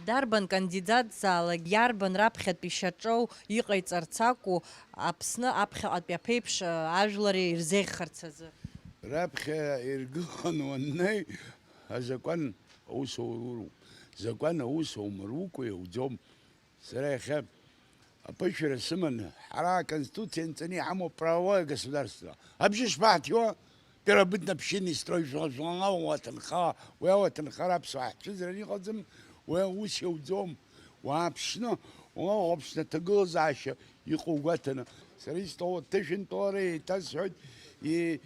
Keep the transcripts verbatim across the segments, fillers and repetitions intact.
Дарбан кандидатзаалак иарбан раԥхьатәи шьаҿоу иҟаиҵарц акәу Аԥсны аԥхьаҟатәи аԥеиԥш ажәлар ирзеиӷьхарц азы? Раԥхьа иргыланы уаннеи, азакәан аус ауруроуп. Закәан аус аумырукәа иауӡом. Сара иахьа аԥышәара сыманы, ҳара аконституциа нҵаны иҳамоу правовое государство. Абжьы шԥаҳҭиуа? Первобытно-общинный строй, жәла-, жәланала уаҭынха, уи ауаҭынхара аԥсуаа ҳцәыӡран иҟаӡам, уи аус иауӡом. Уааԥшны, уналахәаԥшны аҭагылазаашьа иҟоу гәаҭаны. Сара истәу аҭышәынтәалара еиҭасҳәоит, и-,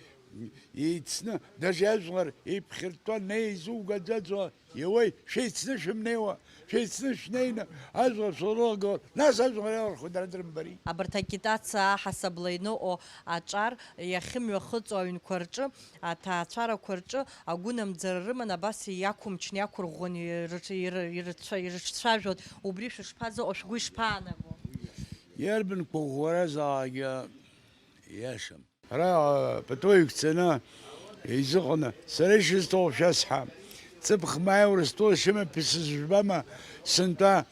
еицны, даже ажәлар еиԥхьыртәа, неизугаӡаӡо, иауеи, шәеицны шәымнеиуа, шәеицны шәнеины ажәлар шәылрылагылар, нас ажәлар иалырхуеит дара дрымбари. Абарҭ агитациа аҳасабала иныҟәо аҿар иахьымҩахыҵуа аҩнқәа рҿы, аҭаацәарақәа рҿы агәынамӡара рыман, абас иақәымчны, иақәырӷәӷәаны ирыц-, иры-, ирыцәа-, ирыцәцәажәон. Убри шәышԥазыҟоу, шәгәы ишԥаанаго? Иарбан қәыӷәӷәаразаалакгьы иашам. Ара, а, пату иқәҵаны изыҟаны, сара ишысҭаху шәасҳәап. Ҵыԥх Маиа Урыстәыла шымаԥысыз жәбама, сынтәа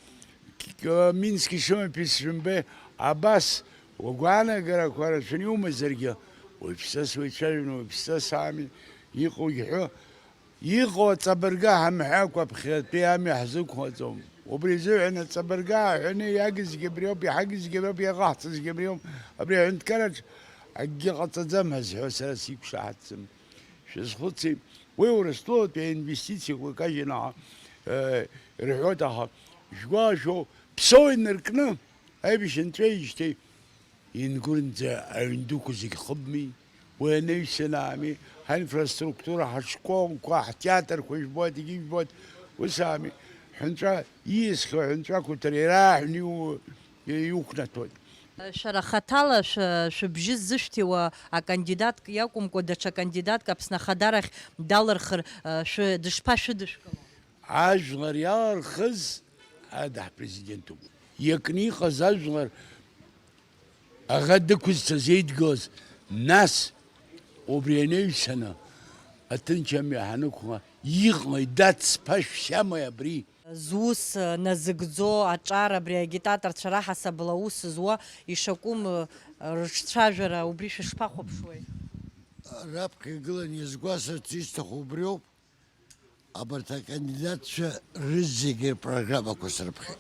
К-, К-, Мински шымаԥысыз жәымбеи, абас угәаанагарақәа рацәаны иумазаргьы, уаҩԥсыс уеицәажәон, уаҩԥсыс ами, иҟоугь ҳәы, Иҟоу аҵабырга ҳамҳәакәа, ԥхьатәи амҩа ҳзықәхаӡом. Убри азыҳәан аҵабырга ааҳәаны иагызгьы абриоуп, иҳагызгьы абриоуп, иҟаҳҵазгьы абриоуп. Абри аҳәынҭқарраҿ акгьы ҟаҵаӡам ҳәа зҳәо сара сиқәшаҳаҭӡам. Шәазхәыци, уи Урыстәылатәи аинвестициақәа кажьын аха, э, рҳәоит, аха, шәгәалашәо, Ԥсоу инаркны, аибашьра нҵәеижьҭеи, Ингәырнӡа аҩн дуқәа зегь хыбми, уи анаҩсан аами, ҳаинфраструктура, ҳашколқәа, ҳтеатрқәа жәбоит, егьи жәбоит, ус аами, ҳәынҵәа, ииасхьоу аҳәынҵәақәа дара ирааҳәны иу-, иуқәнаҭәоит. Шәара хаҭала шәы-, шәыбжьы ззышәҭиуа акандидатк иакәымкәа, даҽа кандидатк Аԥсны Ахадарахь далырхыр, шәы-, дышԥашәыдышәкыло? Ажәлар иалырхыз ада ҳпрезидентуп. Иакны иҟаз ажәлар аӷа дықәызцаз еидгылаз, нас убри анаҩсаны аҭынч амҩа ҳанықәла, иҟалеи, дад, сԥашә сиамои абри? Зус назыгӡо аҿар абри агитаторцәа раҳасабала аус зуа ишакәым рыҿцәажәара убри шәышԥахәаԥшуеи? Раԥхьа игылан иазгәасҭарц исҭаху убриоуп. Абарҭ акандидатцәа рызегьы рпрограммақәа срыԥхьеит.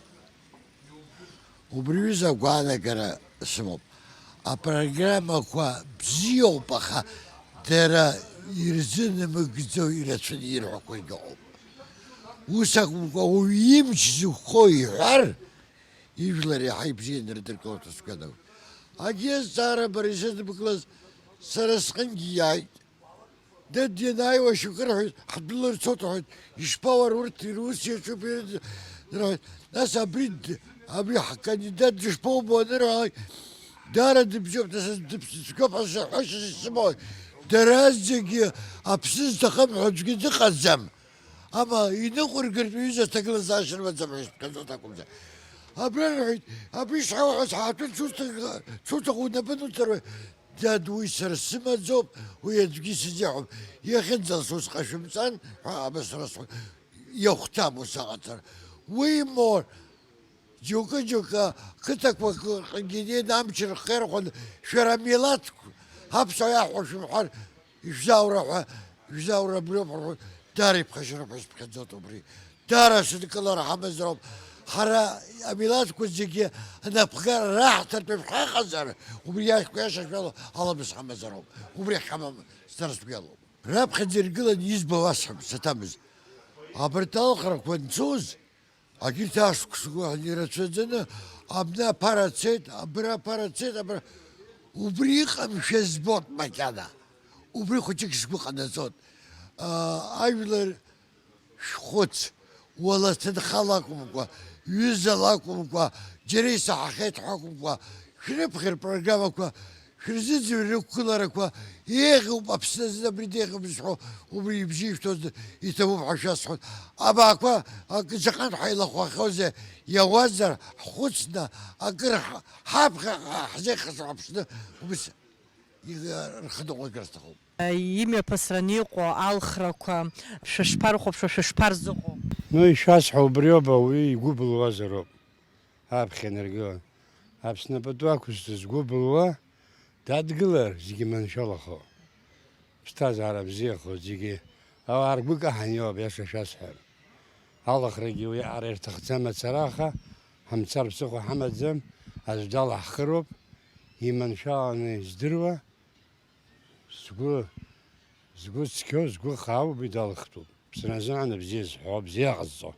Убри аҩыза агәаанагара сымоуп. Апрограммақәа бзиоуп, аха дара ирзынамыгӡо ирацәаны ирҳәақәо егьыҟоуп. Ус акәымкәа, уаҩ имч зықәхо иҳәар, ижәлар иаҳа ибзианы ирыдыркылоит ҳәа сгәы иаанагоит. Агьи азҵаара бара исыдыбкылаз сара сҟынгьы иааит. Дад ианааиуа шьоукы рҳәоит, ҳдәылырцоит рҳәоит, ишԥа уара урҭ рус иаҿуп ирыӡ-, рҳәоит, нас абри д-, абри ҳкандидат дышԥоубо анырҳәалак, даара дыбзиоуп, нас дыԥсыцәгьоуп ҳәа сҳәашьа сымоуит. Дара зегьы Аԥсны зҭахым ҳәа аӡәгьы дыҟаӡам. Ама иныҟәыргартә ҩыза ҭагылазаашьа рымаӡам ҳәа ишԥхьаӡоз акәымзар. Абра рҳәеит, абри шҳауҳәаз ҳаҭәын шуҭаху, шуҭаху унапы нуҵар, Дад, уи сара сымаӡоуп, уи аӡәгьы сызиаҳәом. Иахьынӡалсуа усҟан шәымҵан ҳәа абас расҳәоит. Иахәҭам ус аҟаҵара. Уимоу, џьоукы-џьоукы ақыҭақәа рҟынгьы инеины амч рыххеирхәан, шәара амилаҭ аԥсуа иаҳҳәо шәымҳәар, ишәзааура ҳәа, ишәзааура абриоуп ҳәа рҳәоит. Даара иԥхашьароуп ҳәа сыԥхьаӡоит убри. Даара сыдкылара ҳамазароуп. Ҳара амилаҭқәа зегьы анапхгара раҳҭартә еиԥш ҳаҟазар, убри иашәкәа иашашәала аламыс ҳамазароуп. Убри ахьҳамам сара сгәы иалоуп. Раԥхьаӡа иргыланы избо уасҳәап, саҭамыз. Абарҭ алхрақәа анцоз, агьырҭ ашықәсқәа ирацәаӡаны, абна аԥара цеит, абра аԥара цеит, абра. Убри ыҟамшәа збоит макьана. Убри хәыҷык сгәы ҟанаҵоит. Аа, ажәлар Шәхәыц, уала ҭынхала акәымкәа, ҩызала акәымкәа, џьара исаҳахьеит ҳәа акәымкәа, шәрыԥхьа рпрограммақәа, шәрзыӡырҩ рықәгыларақәа, еиӷьуп Аԥсны азын абри деиӷьуп зҳәо, убри ибжьы ишәҭоз иҭабуп ҳәа шәасҳәоит. Абаақәа акы заҟантә ҳаилахәахьоузеи, иауазар, ҳхәыцны, акыр ҳ-, ҳаԥхьаҟа ҳзеихасҳәап Аԥсны, убыс и-, рхы ныҟәигар сҭахуп. Имҩаԥысраны иҟоу алхрақәа шәышԥарыхәаԥшуа, шәышԥарзыҟоу? Ну, ишәасҳәо убриоуп, ауаҩы игәы былуазароуп. Аԥхьа инаргылан. Аԥсны пату ақәызҵаз згәы былуа дадгылар, зегьы маншәалахо. Ԥсҭазаара бзиахо зегьы. Ауаа ргәы каҳан иоуп, иаша шәасҳәар. Алахрагьы уи аҟара ирҭахӡам ацара, аха ҳамцар ԥсыхәа ҳамаӡам, аӡә далаҳхыроуп, иманшәаланы издыруа, згәы, згәы цқьоу, згәы хаау убри далыхтәуп. Ԥсразы анабзиа зҳәо, бзиа ҟазҵо.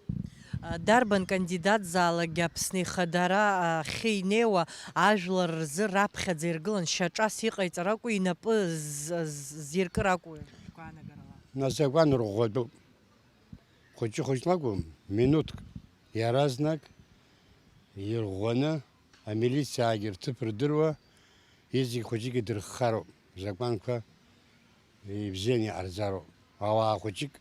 Дарбан кандидатзаалакгьы Аԥсны ихадара ахьы инеиуа ажәлар рзы раԥхьаӡа иргылан шьаҿас иҟаиҵар акәу, инапы з- з- зиркыр акәу шәгәаанагарала? Нас закәан рӷәӷәатәуп. Хәыҷы-хәыҷла акәым, минуҭк иаразнак ирӷәӷәаны, амилициаагьы рҭыԥ рдыруа, иҵегь хәыҷык идырххароуп, закәанқәа ибзианы иҟарҵароуп. Ауаа хәыҷык,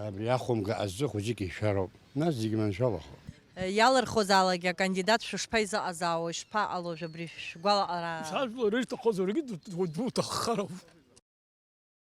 абри ахәымга азы хәыҷык ишәароуп. Нас зегьы маншәалахо. Иалырхуазаалакгьы акандидат шәышԥаизыҟазаауа, ишԥаҟалои абри шәгәалаҟара? Сажәлар ирҭаххозаргьы дуҭаххароуп.